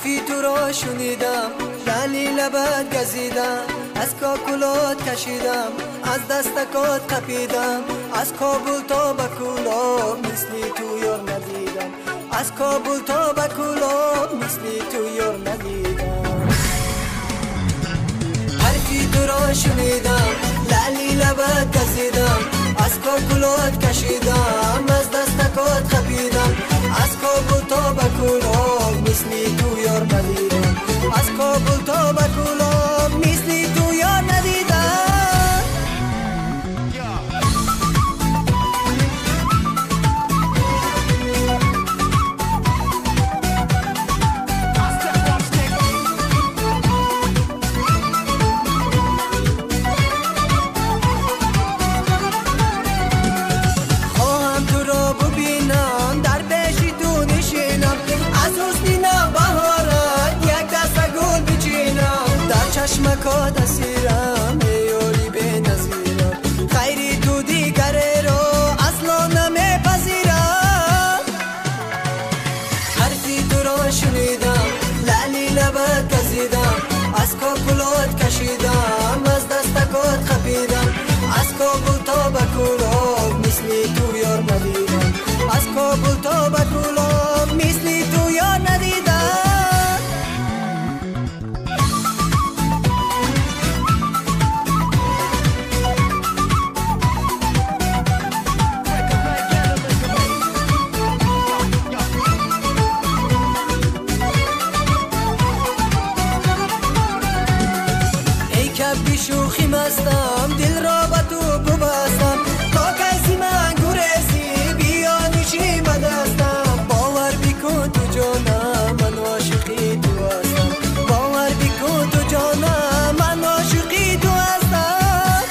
حرفی تو را شنیدم، لعلی لبت گزیدم، از کاکلات کشیدم، از دستکات قپیدم، از کابل تا به کولاب مثل تو یار ندیدم، از کابل تا به کولاب مثل تو یار ندیدم. حرفی تو را شنیدم، لعلی لبت گزیدم، از کاکلات کشیدم، از دستکات قپیدم، از کابل تا به کولاب مثل تو یار ندیدم، از کابل تا به کولاب مثل تو یار ندیدم. خواهم تو را ببینم، در پیش تو نشینم، از حسن نوبهارت یک دست گل بچینم، در چشمکات اسیرم ای یاری بی‌نظیرم، خیری تو دیگر را اصلا نمیپذیرم. حرفی تو را شنیدم، لعلی لبت گزیدم، از کاکلات کشیدم، از دستکات خپیدم، از کابل تا به کولاب مثل تو یار ندیدم، از کابل تا به کولاب مثل تو یار ندیدم. ای کبک شوخی مستم، دل را به تو ببستم، تا کسی من گریزی بیا نشی به دستم، باور بکن تو جانم من عاشقی تو هستم، باور بکن تو جانم من عاشقی تو هستم.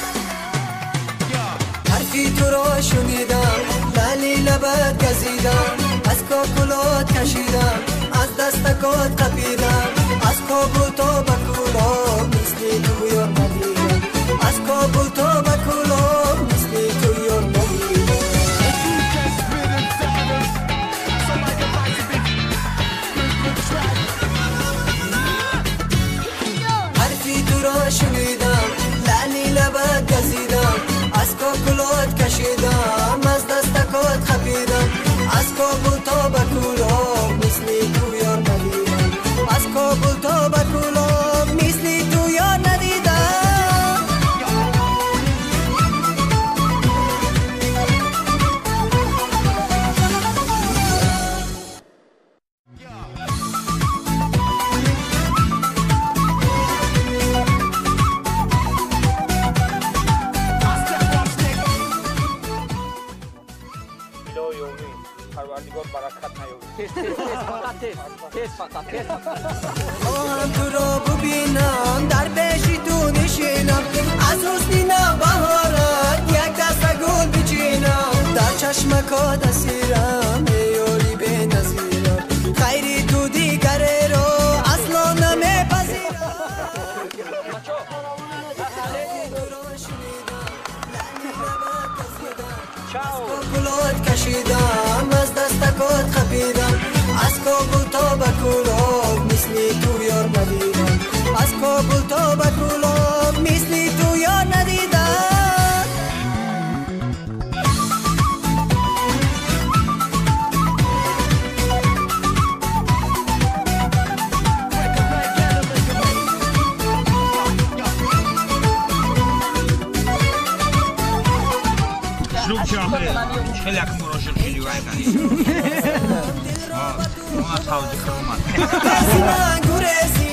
حرفی تو را شنیدم، لعلی لبت گزیدم، از کاکلات کشیدم، از دستکات قپیدم، از کابل تا به کولاب مثل تو یار ندیدم، از کابل تا به کولاب مثل تو یار ندیدم. حرفی تو را شنیدم، لعلی لبت گزیدم، از کاکلات کشیدم، از دستکات خپیدم، از کابل تا به کولاب مثل تو یار ندیدم، از کابل تا به کولاب مثل تو یار ندیدم. илоҳи омин, парвардигор баракат наёбад. Тез, тез, тез, фақат тез, тез, фақат тез. خواهم تو را ببینم، در پیش تو نشینم، از حسن نوبهارت یک دست گل بچینم، در چشمکات اسیرم ای یاری بی‌نظیرم، خیری تو دیگر را اصلا نمیپذیرم. از کاکلات کشیدم، از دستکات خپیدم، از کابل تا به کولاب مثل تو یار ندیدم، از کابل تا به کولاب مثل تو یار ندیدم. хеле як мурошиқ шуди вайғани. Ма тавҷи хизмат. Каси ман гурези.